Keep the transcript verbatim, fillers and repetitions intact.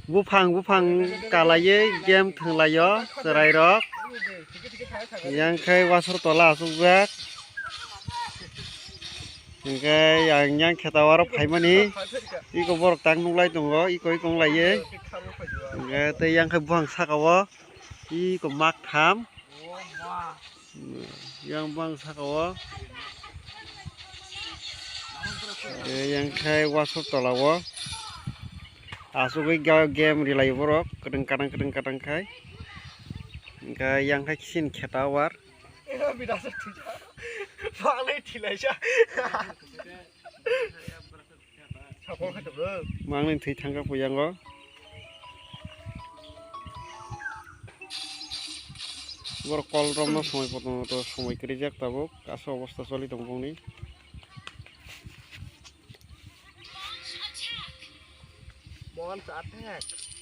Buphang buphang kalaiwi game thwnglaio chwrairok. Yang khe wasor tola achukjak. Hingkhe yang yang kheta aro phaimani. Iko borok tang nuklai tongo, iko iko wnglaiwi. Hingkhe tei yang khe buphang saka o iko mak tham. Yang bang saka o. Eh, yang khai wasuk tola o. Asugwi ga-, game rilai borok. Kadang kadang kadang kadang khai. Hingkhe yang khai kisin kheta war. Bida se thija. Bang le thilai sa. Mangni thwi thangkha puyango. Borok kol romno somoi poto poto somoi kwrwijak tabuk. Kaso obostha choli tongo bongni. Mohan chat thek.